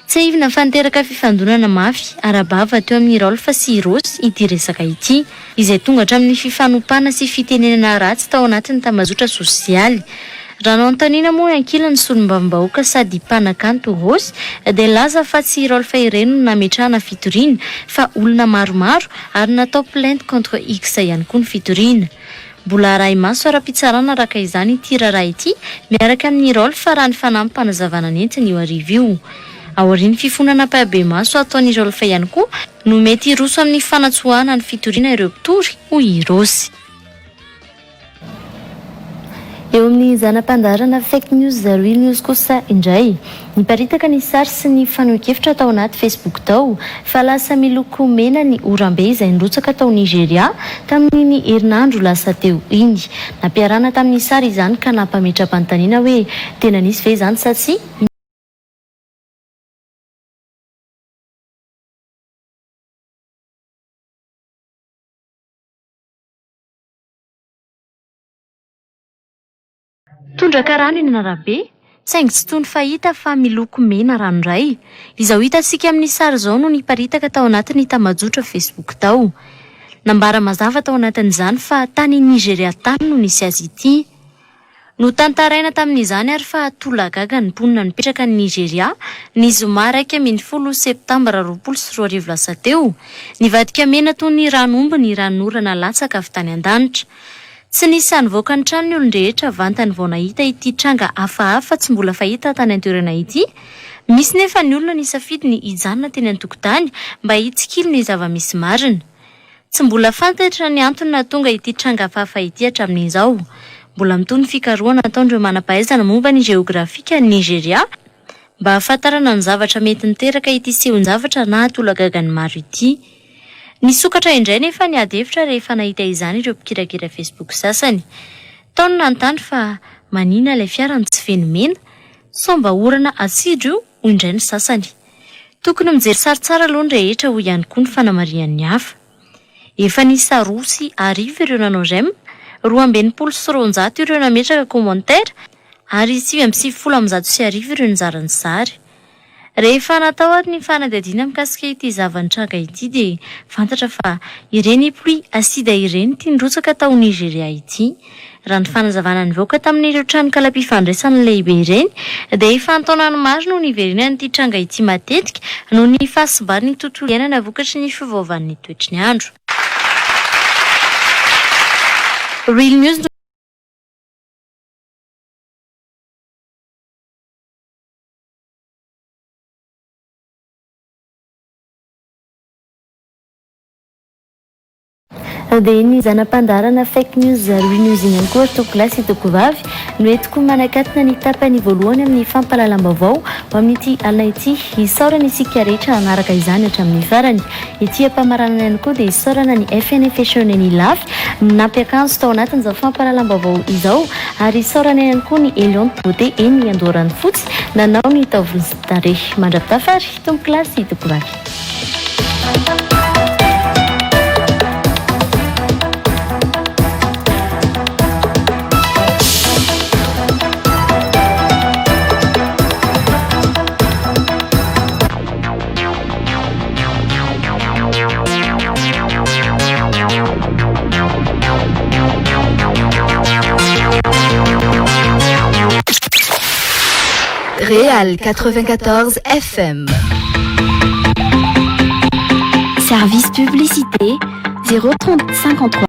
[SPEAKER 1] Tsiahivina fa niteraka fifandonana mafy ara-bava teo amin'i Rolf sy i Rossy ity resaka ity, izay tonga hatramin'ny fifanompana sy fitenenana ratsy tao anatin'ny tambajotra sosialy. Raha nanontaniana moa ankilany ny solombavambahoaka sady mpanakanto Rossy dia nilaza fa tsy i Rolf irery no nametrahana fitoriana fa olona maromaro ary natao plainte contre X ihany koa ny fitoriana. Mbola arahi-maso ara-pitsarana araka izany ity raharaha ity miaraka amin'i Rolf raha ny fanampim-panazavana nentiny io hariva io. Aorian'ny fifonana ampahibemaso ataon'i Rolf ihany koa no mety hiroso amin'ny fanatsoahana ny fitoriana ireo mpitory, hoy i Rossy. Eo amin'ny zana-pandaharana Fake News Real News kosa indray, niparitaka ny sary sy ny fanehoan-kevitra tao anaty Facebook tao fa lasa miloko mena ny orambe izay nirotsaka tao Nigeria tamin'iny herinandro lasa teo iny. Nampiarahana tamin'ny sary izany ka nampametra-panontaniana hoe tena nisy ve izany sa tsia? Tondraka rano eny an'arabe, saingy tsy toy ny fahita fa miloko mena ranoray. Izao hitantsika amin'ny sary izao no niparitaka tao anatin'ny tambajotra Facebook tao. Nambara mazava tao anatin'izany fa tany Nigeria tany no nisy azy ity. Notantaraina tamin'izany ary fa tolagaga ny mponina nipetraka any Nigeria ny zoma 11 septambra 2020 lasa teo. Nivadika mena toy ny ran'omby ny ranon'orana latsaka avy tany an-danitra. Tsy nisy sahy nivoaka ny trano ny olon-drehetra vantany vao nahita ity tranga hafahafa tsy mbola fahita tany an-toerana ity. Misy nefa ny olona nisafidy ny hijanona teny an-tokotany mba hitsikilo ny zava-misy marina. Tsy mbola fantatra ny antony nahatonga ity tranga hafahafa ity hatramin'izao. Mbola mitohy ny fikarohana ataon'ireo manam-pahaizana momba ny jeografika any Nigeria mba hahafantarana ny zavatra mety niteraka ity sehon-javatra nahatolagaga ny maro ity. Nisokatra indray nefa ny ady hevitra rehefa nahita izany ireo mpikirakira Facebook sasany. Tao ny nanontany fa manina ilay fiara no tsy feno mena? Sao mba orana asidra io? hoy indray ny sasany. Tokony mijery sary tsara aloha ny rehetra hoy ihany koa ny fanamarihan'ny hafa. Efa niisa 12 ireo nanao j'aime, 262 ireo nametraka commentaire ary 1199 ireo nizara ny sary. Rehefa natao ary ny fanadihadiana mikasika ity zava-nitranga ity dia fantatra fa ireny pluie acide ireny ity nirotsaka tao Nigeria ity. Raha ny fanazavana nivoaka tamin'ireo tranonkalam-pifandraisana lehibe ireny dia efa an-taonany maro no niverenan'ity tranga ity matetika noho ny fahasimban'ny tontolo iainana vokatry ny fiovaovan'ny toetry ny andro. Real News no. Dia ny zana-pandaharana Fake News Rohy News iny ihany koa ry tompokolahy sy tompokovavy no entiko manakatona ny tapany voalohany amin'ny fampahalalam-baovao ho amin'ity alina ity. Isaorana isika rehetra nanaraka izany hatramin'ny farany. Ity am-pamaranana ihany koa dia isaorana ny FN Fashion eny Ilafy nampiakanjo tao anatin'izao fampahalalam-baovao izao ary isaorana ihany koa ny Elion Beauté eny Andoharanofotsy nanao ny taovolo sy tarehy. Mandra-pitafa ary tompokolahy sy tompokovavy.
[SPEAKER 5] Réal 94 FM.
[SPEAKER 1] Service publicité 030 53.